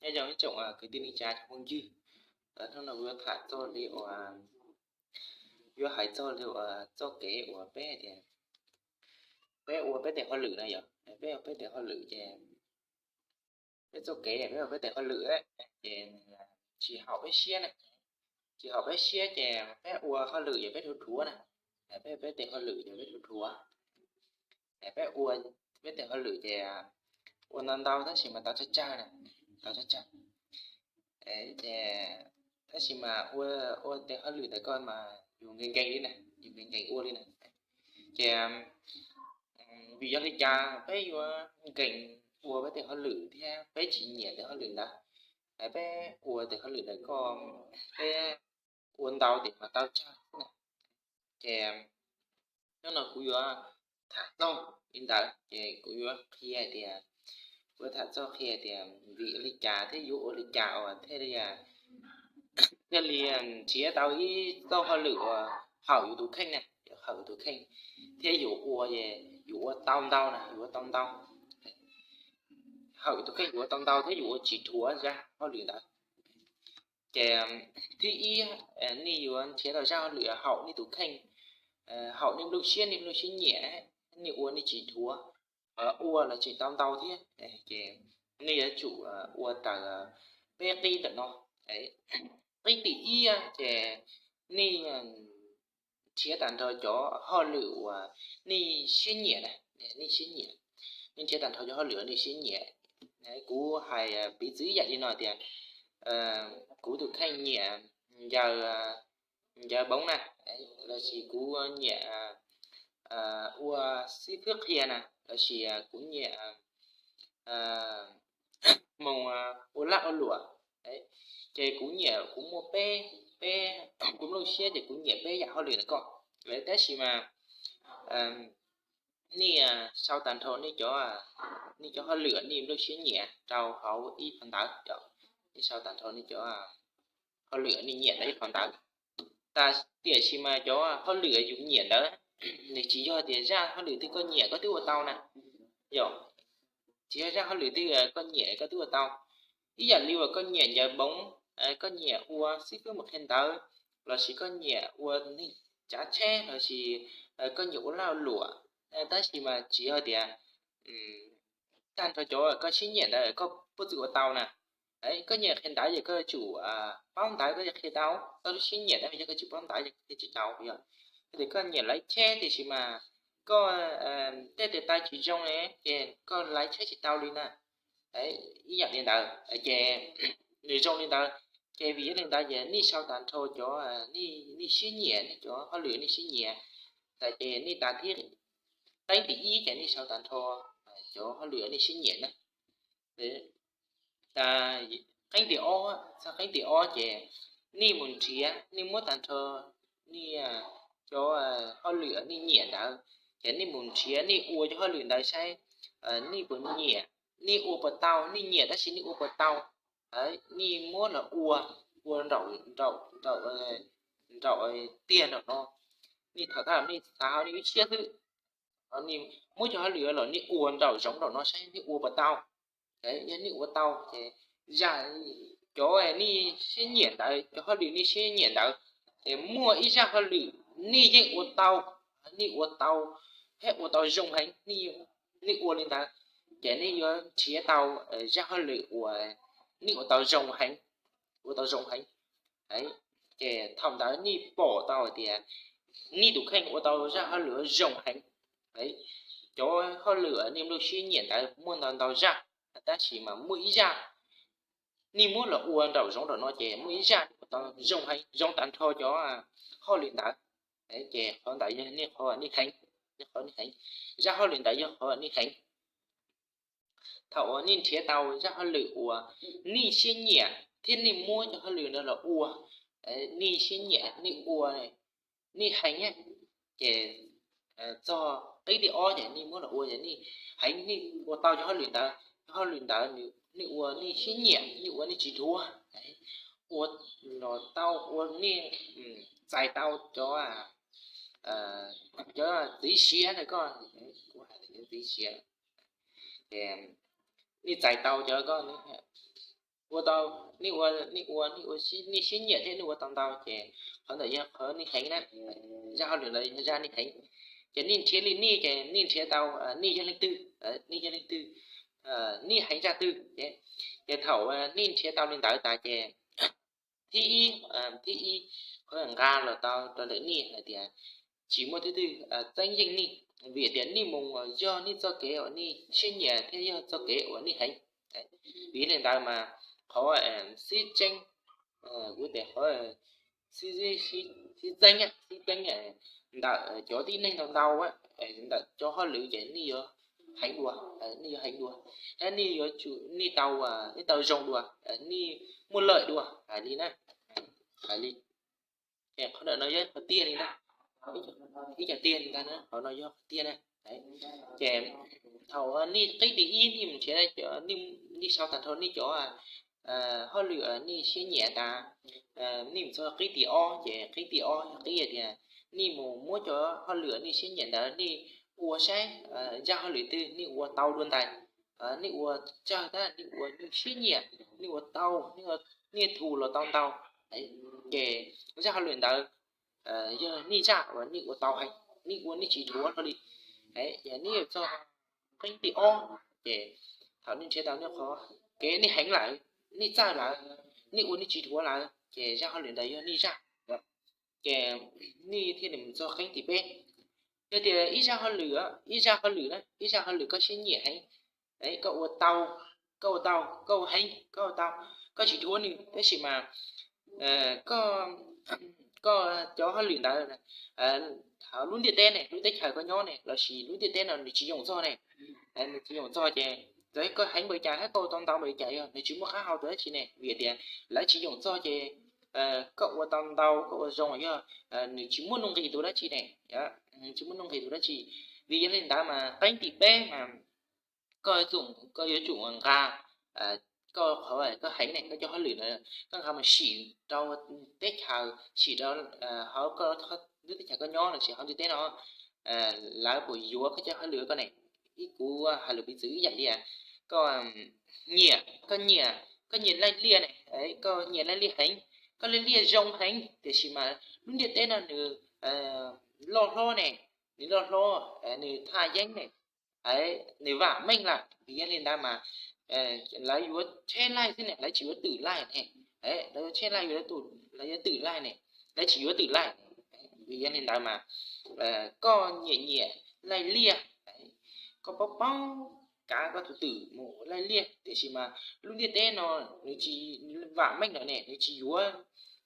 Nyob zoo ib tsoom kwv tij neej tsa cov phooj ywg, hnub no kuv yuav tham txog li uas, yuav hais txog li uas txoj kev uas peb hais tias peb ua peb tes hauj lwm na yom, peb ua peb tes hauj lwm ces peb txoj kev peb ua peb tes hauj lwm ces tsis haum peb siab na, tsis haum peb siab ces peb ua hauj lwm ces peb dhuav dhuav na, peb ua peb tes hauj lwm ces peb dhuav dhuav, peb ua peb tes hauj lwm ces ua ntau ntau tab sis mas tau tsawg tsawg na, tau tsawg tsawg ces tab sis mas ua ua tes hauj lwm ntawm koj mas yus nkees nkees li na, yus nkees nkees ua li na ces vim yog li cas peb yuav nkees ua peb tes hauj lwm thiab peb tsis nyiam tes hauj lwm ntawd, peb ua tes hauj lwm ntawm koj, peb ua ntau tes mas tau tsawg na ces hnub no kuv yuav tham txog li ntawd ces kuv yuav qhia hais tias, kuv yuav tham txog qhia tias vim li cas thiab yuav ua li cas uas thiaj li thiaj li nrhiav tau ib txoj hauj lwm uas haum yus tus kheej na, haum yus tus kheej thiab yus ua, yus ua tau ntau na, yus ua tau ntau, haum yus tus kheej yus ua tau ntau thiab yus ua tsis dhuav zaj hauj lwm ntawd. Ces thib ib, nej yuav nrhiav tau zaj hauj lwm haum nej tus kheej, haum nej nplooj siab, nej nplooj siab nyiam, nej ua nej tsis dhuav, ua los tseem tau ntau thiab ces nej yuav tsum ua raws peb qib ntawm no. Qib tim ib ces nej nrhiav tag nrho cov hauj lwm uas nej siab nyiam, nej siab nyiam, nej nrhiav tag nrho cov hauj lwm uas nej siab nyiam. Kuv hais piv txwv ib yam li no tias kuv tus kheej nyiam ncaws, ncaws boob na, lossis kuv nyiam ua xib fwb qhia na, lossis kuv nyiam moog ua laj ua luam, ces kuv nyiam, kuv muaj peb, peb, kuv nplooj siab ces kuv nyiam peb yam hauj lwm ntawm koj. Tab sis mas nej sau tag nrho nej cov, nej cov hauj lwm nej nplooj siab nyiam rau hauv ib qhov ntawv, nej sau tag nrho nej cov hauj lwm nej nyiam rau ib qhov ntawv. Tiam sis mas cov hauj lwm yus nyiam ntawd, nws tsis yog tias zaj hauj lwm twg koj nyiam koj twb ua tau na, yog, tsis yog zaj hauj lwm twg koj nyiam koj twb ua tau. Ib yam li uas koj nyiam ncaws boob, koj nyiam ua xib fwb mus qhia ntawv, lossis koj nyiam ua neeg tsav tsheb, lossis koj nyiam ua laj ua luam, tab sis mas tsis yog tias tag nrho cov koj siab nyiam ntawd koj puas txwm ua tau na. Koj nyiam qhia ntawv ces koj yuav tsum paub ntawv koj thiaj qhia tau, koj lub siab nyiam, tab sis yog koj tsis paub ntawv ces koj qhia tsis tau, yog. Yog tias koj nyiam laiv tsheb tiam sis mas koj tej tes taw tsis zoo ne ces koj laiv tsheb tsis tau li na. Ib yam li ntawd ces nws zoo li ntawd. Ces vim yog li ntawd ces nej sau tag nrho cov nej siab nyiam, nej cov hauj lwm nej siab nyiam ntawd ces nej tas thib, qeeb tim ib ces nej sau tag nrho cov hauj lwm nej siab nyiam na. Tas qeeb tim ob, txog qeeb tim ob ces nej mus nrhiav, nej muab tag nrho nej cov hauj lwm nej nyiam ntawd, ces nej mus nrhiav nej ua cov hauj lwm ntawd saib nej puas nyiam, nej ua puas tau, nej nyiam tab sis nej ua puas tau. Nej muab los ua, ua nraum, nraum, nraum tiag nraum no, nej thaum thab nej xav hauv nej lub siab xwb, muab cov hauj lwm los nej ua nraum zoov nraum no saib nej ua puas tau. Yog nej ua tau ces zaj, cov nej siab nyiam ntawd, cov hauj lwm nej siab nyiam ntawd, ces muaj ib zaj hauj lwm nej yeej ua tau, nej ua tau, thiab ua tau zoo heev, nej ua li ntawd, ces nej yuav nrhiav tau zaj hauj lwm uas nej ua tau zoo heev, ua tau zoo heev. Ces thaum ntawd nej pom tau hais tias nej tus kheej ua tau zaj hauj lwm zoo heev. Cov hauj lwm nej nplooj siab nyiam ntawd muaj ntau ntau zaj, tab sis mas muaj ib zaj nej muab los ua nraum zoov nraum no ces muaj ib zaj ua tau zoo heev, zoo tag nrho cov hauj lwm ntawd. Ces qhov ntawd yog nej qhov nej heev, nej qhov nej heev, zaj hauj lwm ntawd yog qhov nej heev. Thaum uas nej nrhiav tau zaj hauj lwm uas nej siab nyiam thiab nej muab cov hauj lwm ntawd los ua, nej siab nyiam nej ua, nej heev, ces txog qib tim ob ces nej muab los ua ces nej heev, nej ua tau cov hauj lwm ntawd, cov hauj lwm ntawd nej ua nej siab nyiam, nej ua nej tsis dhuav, ua los tau, ua nej txais tau cov, cov txiv siav na koj, kuv hais tias cov txiv siav, nej txais tau cov koj ua tau, nej ua, nej ua, nej ua, nej siab nyiam thiab nej ua tau ntau ces qhov ntawd yog qhov nej heev na. Zaj hauj lwm ntawd yog zaj nej heev. Ces nej nrhiav li nej ces nej nrhiav tau nej yog leej twg, nej yog leej twg, nej heev zaj twg. Ces thaum nej nrhiav tau li ntawd tas ces thib ib, thib ib qhov nqa los tau rau ntawm nej hais tias tsis muaj thib twg txeeb yeej nej, vim tias nej mus yog nej txoj kev uas nej siab nyiam thiab yog txoj kev uas nej heev. Vim li ntawd mas qhov xib tseeb, kuv tias qhov xib txeeb, xib txeeb ntawm cov tib neeg ntau ntau, ntawm cov hauj lwm ces nej yuav heev dua, nej yuav heev dua, nej yuav tsum, nej tau, nej tau zoo dua, nej muaj lawm dua, hais li na, hais li. Ces qhov ntawm no yog qhov tiag li ntag, ib co tiag li ntag, qhov no yog qhov tiag na. Ces thaum nej qib tim ib nej mus nrhiav, nej sau tag nrho nej cov hauj lwm nej siab nyiam tas, nej mus txog qib tim ob ces qib tim ob yog qib tias nej mus muab cov hauj lwm nej siab nyiam ntawd nej ua saib zaj hauj lwm twg nej ua tau dua ntais, nej ua tsawg tab nej ua nej siab nyiam, nej ua tau, nej thu los tau ntau, ces zaj hauj lwm ntawd yog nej zaj uas nej ua tau heev, nej ua nej tsis dhuav hlo li. Ces nej yuav txog qib tim ob ces thaum nej nrhiav tau nej qhov kev nej heev lawm, nej txawj lawm, nej ua nej tsis dhuav lawm ces zaj hauj lwm ntawd yog nej zaj. Ces nej thiaj li mus txog qib tim peb. Yog tias ib zaj hauj lwm, ib zaj hauj lwm na, ib zaj hauj lwm koj siab nyiam heev, koj ua tau, koj ua tau, koj ua heev, koj ua tau, koj tsis dhuav nws, tab sis mas koj, koj cov hauj lwm ntawd, lub ntiaj teb ne, lub teb chaws koj nyob ne, lossis lub ntiaj teb no nws tsis yoom txog ne, nws tsis yoom txog ces txawm koj heev npaum cas thiab koj ua tau ntau npaum cas yog nws tsis muaj qab hau tus dab tsi ne, vim tias lawv tsis yoom txog ces koj ua tau ntau koj ua zoo yog nws tsis muaj nuj nqis tus dab tsi ne, tsis muaj nuj nqis tus dab tsi. Vim yog li ntawd mas qib tim peb mas koj, koj yuav tsum nqa koj qhov koj heev ne, koj cov hauj lwm na, koj nqa mus sim rau teb chaws, sim rau hauv koj lub teb chaws koj nyob lossis hauv ntiaj teb no, lawv puas yuav koj cov hauj lwm koj ne. Ib kuv hais lus piv txwv ib yam li koj nyiam, koj nyiam, koj nyiam laij liaj ne, koj nyiam laij liaj heev, koj laij liaj zoo heev tiam sis mas lub ntiaj teb no nws loj hlob ne, nws loj hlob, nws thaj yeeb ne, nws vam meej lawm, vim yog li ntawd mas lawv yuav tsheb laij xwb ne, lawv tsis yuav twm laij ne, lawv yuav tsheb laij, lawv yuav twm laij ne, lawv tsis yuav twm laij. Vim yog li ntawd mas koj nyiam nyiam laij liaj, koj paub paub kav koj tus twm mus laij liaj tiam sis mas lub ntiaj teb no nws tsis vam meej lawm ne, nws tsis yuav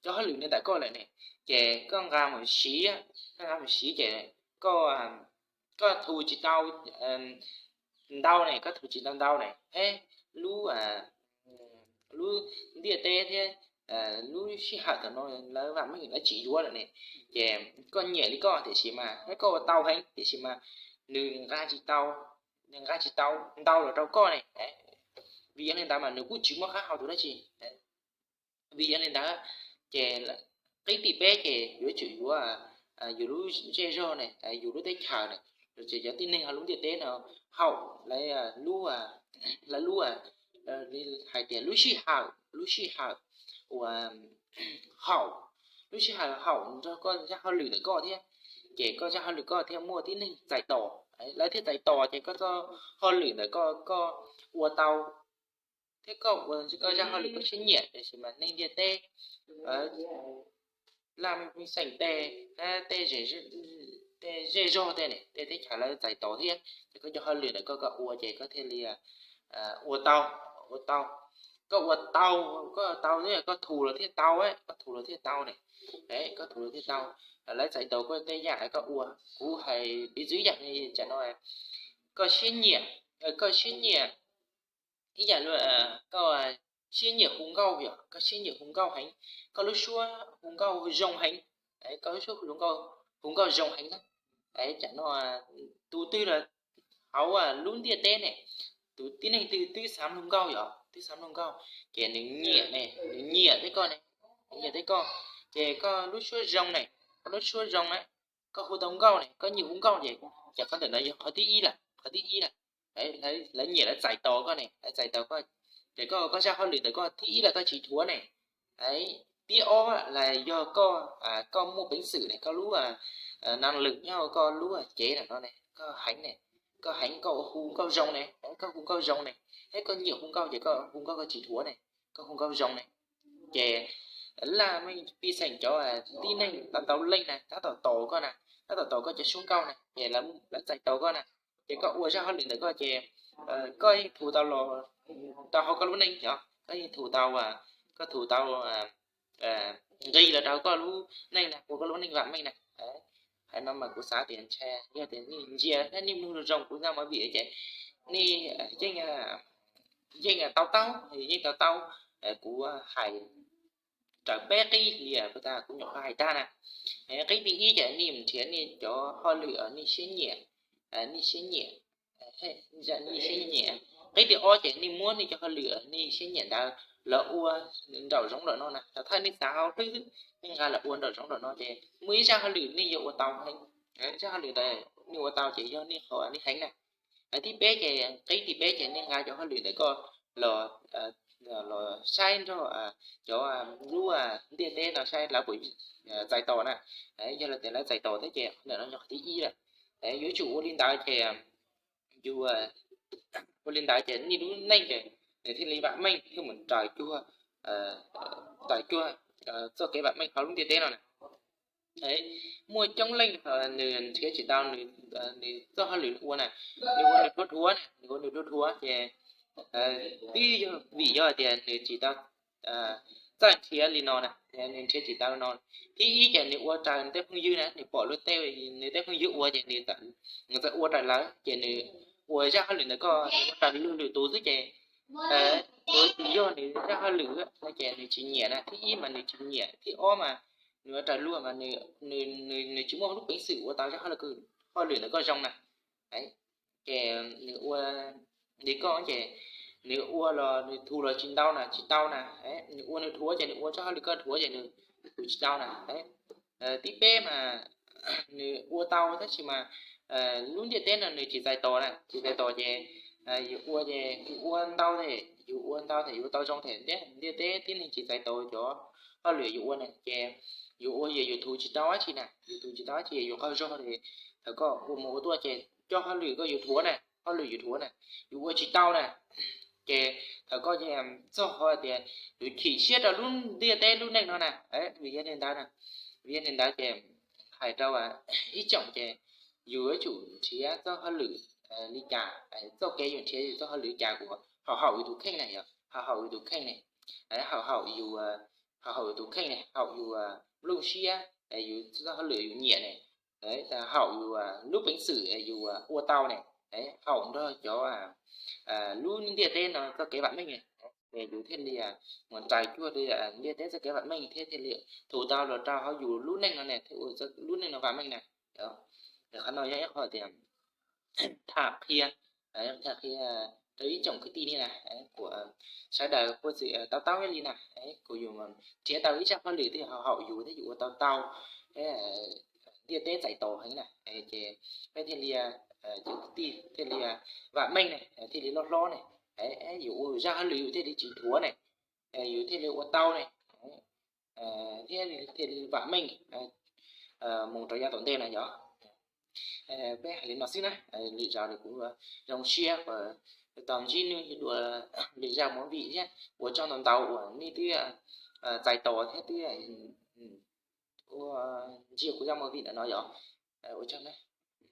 cov hauj lwm no ntawm koj lawm ne, ces koj nqa mus siv, koj nqa mus siv ces koj, koj thu tsis tau ntau ne, koj thu tsis tau ntau ne, thiab lub, lub ntiaj teb thiab lub sij hawm thaum no lawv vam meej lawv tsis yuav lawm ne, ces koj nyiam li koj tiam sis mas thiab koj ua tau heev tiam sis mas nws nqa tsis tau, nws nqa tsis tau ntau los rau koj ne. Vim yog li ntawd mas nws kuj tsis muaj qab hau tus dab tsi. Vim yog li ntawd ces qib tim peb ces yuav tsum yuav yus lub zej zog ne, yus lub teb chaws ne, los sis cov tib neeg hauv lub ntiaj teb no haum lawv lub, lawv lub, hais tias lub sij hawm, lub sij hawm uas haum, lub sij hawm haum nrog koj zaj hauj lwm ntawm koj thiab, ces koj zaj hauj lwm koj thiaj muaj tib neeg txais tos, lawv thiaj txais tos ces koj txoj hauj lwm ntawm koj, koj ua tau thiab koj ua koj zaj hauj lwm koj siab nyiam, tiam sis mas neeg ntiaj teb, laj mej pej xeem tej, tej, tej zej zog tej ne, tej teb chaws lawv txais tos thiab ces koj cov hauj lwm ntawm koj, koj ua ces koj thiaj li ua tau, ua tau, koj ua tau, koj tau thiab koj thu los thiaj tau, koj thu los thiaj tau ne, koj thu los thiaj tau. Lawv txais tos koj tej yam koj ua, kuv hais piv txwv ib yam li tsam no, koj siab nyiam, koj siab nyiam ib yam li koj siab nyiam hu nkauj, yog koj siab nyiam hu nkauj heev, koj lub suab hu nkauj zoo heev, koj lub suab hu nkauj zoo heev na, tsam no tus twg los hauv lub ntiaj teb ne, tus tib neeg twg twb xav mloog nkauj, yog twb xav mloog nkauj ces nws nyiam ne, nws nyiam tej koj ne, nws nyiam tej koj, ces koj lub suab zoo ne, koj lub suab zoo na, koj hu tau nkauj ne, koj nyiam hu nkauj ces, ces qhov ntawm no yog qhov thib ib lawm, qhov thib ib lawm. Lawv nyiam lawv txais tos koj ne, lawv txais tos koj, Ces koj, koj zaj hauj lwm ntawm koj thib ib los koj tsis dhuav ne, thib ob los yog koj, koj muaj peev xwm ne, koj lub năng lực nyob koj lub cev ntawm no ne, koj heev ne, koj heev koj hu nkauj zoo ne, koj hu nkauj zoo ne, thiab koj nyiam hu nkauj ces koj hu nkauj koj tsis dhuav ne, koj hu nkauj zoo ne. Ces laj mej pej xeem cov tib neeg tau tau leej na, tab tom tos koj na, tab tom tos koj cov suab nkauj na, ces lawv txais tos koj na, ces koj ua zaj hauj lwm ntawm koj ces koj yeej thu tau los rau hauv koj lub neej yog koj yeej thu tau, koj thu tau nqi los rau koj lub neej na, ua koj lub neej vam meej na. Hais no mas kuv xav tias ntshai yog tias nej ntsia thiab nej mloog zoo kuv zaj movie ces nej yeej, yeej tau taub, yeej tau taub kuv hais raws peb qib li, kuv nyuam qhuav hais tag na. Qib thib ib ces nej mus nrhiav nej cov hauj lwm nej siab nyiam, nej siab nyiam, nej siab nyiam. Qib thib ob ces nej muab nej cov hauj lwm nej siab nyiam ntawd los ua nraum zoov nraum no na, thaum thawj nej xav hauj lwm xwb nej nqa los ua nraum zoov nraum no ces muaj ib zaj hauj lwm nej yuav ua tau heev. Zaj hauj lwm ntawd nej ua tau ces yog nej qhov nej heev na. Thib peb ces, qib thib peb ces nej nqa cov hauj lwm ntawm koj los, los saib nrog cov lub ntiaj teb no saib lawv puas txais tos na. Yog li tias lawv txais tos thiab ces qhov ntawm no yog qhov thib ib lawm. Yuav tsum ua li ntawd ces yus, ua li ntawd ces nej lub neej ces nws thiaj li vam meej thiab mus raws cuag, raws cuag txoj kev vam meej hauv lub ntiaj teb no na. Muaj coob leej nws nrhiav tsis tau nws txoj hauj lwm nws ua na, nws ua nws dhuav dhuav na, nws ua nws dhuav dhuav ces twb yog vim yog tias nws tsis tau txawj nrhiav li no na, nws nrhiav tsis tau li no. Thib ib ces nws ua raws nws tej phooj ywg na, nws pom luag tej, nws tej phooj ywg ua ces nws txawm ua raws lawv ces nws ua zaj hauj lwm ntawm koj ua raws luag lwm tus xwb ces nws tsis yog nws zaj hauj lwm no ces nws tsis nyiam na. Thib ib mas nws tsis nyiam, thib ob mas nws ua raws luag mas nws, nws tsis muaj lub peev xwm ua tau zaj hauj lwm ntawm koj zoo na. Ces nws ua li koj ces nws ua los nws thu los tsis ntau na, tsis tau na. Nws ua nws dhuav ces nws ua zaj hauj lwm koj dhuav ces nws thu tsis tau na. Thib peb mas nws ua tau tab sis mas lub ntiaj teb no nws tsis txais tos na, tsis txais tos ces yus ua ces yus ua ntau thiab, yus ua ntau thiab yus ua tau zoo thiab ntiaj teb tib neeg tsis txais tos cov hauj lwm yus ua na ces yus ua ces yus thu tsis tau dab tsi na, yus thu tsis tau dab tsi yus qaug zog ces thaum koj ua mus ua tuaj ces cov hauj lwm koj yus dhuav na, hauj lwm yus dhuav na, yus ua tsis tau na. Ces thaum koj ces txog qhov tias yus chim siab rau lub ntiaj teb lub neej no na. Vim yog li ntawd na, vim yog li ntawd ces hais rau ib tsoom ces yus yuav tsum nrhiav txoj hauj lwm li cas, txoj kev yus nrhiav txoj hauj lwm li cas kuv haum haum yus tus kheej na, yog haum haum yus tus kheej ne, haum haum yus, haum haum yus tus kheej ne, haum yus nplooj siab, yus txoj hauj lwm yus nyiam ne, haum yus lub peev xwm yus ua tau ne, haum nrog cov lub ntiaj teb no txoj kev vam meej ne, yus thiaj li mus raws cuag li ntiaj teb txoj kev vam meej thiab thiaj li thu tau los rau hauv yus lub neej no ne, thiaj ua lub neej no vam meej na. Qhov no yog ib qho tias tham qhia, tham qhia rau ib tsoom kwv tij ne na, kuv sawv daws puas txwm tau taub li na, kuv yus nrhiav tau ib zaj hauj lwm thiaj haum haum yus thiab yus ua tau tau, ntiaj teb txais tos heev na, ces peb thiaj li, cov kwv tij thiaj li vam meej ne, thiaj li loj hlob ne, yus ua zaj hauj lwm yus thiaj li tsis dhuav ne, yus thiaj li ua tau ne, thiab thiaj li vam meej mus rau yav tom ntej na yog. Peb hais li no xwb na, lwm zaus kuv zoo siab tau ntsib nej dua lwm zaj movie thiab ua tsaug ntau ntau uas nej twb txais tos thiab twb ua ntsia kuv zaj movie ntawm no yog. Ua tsaug na.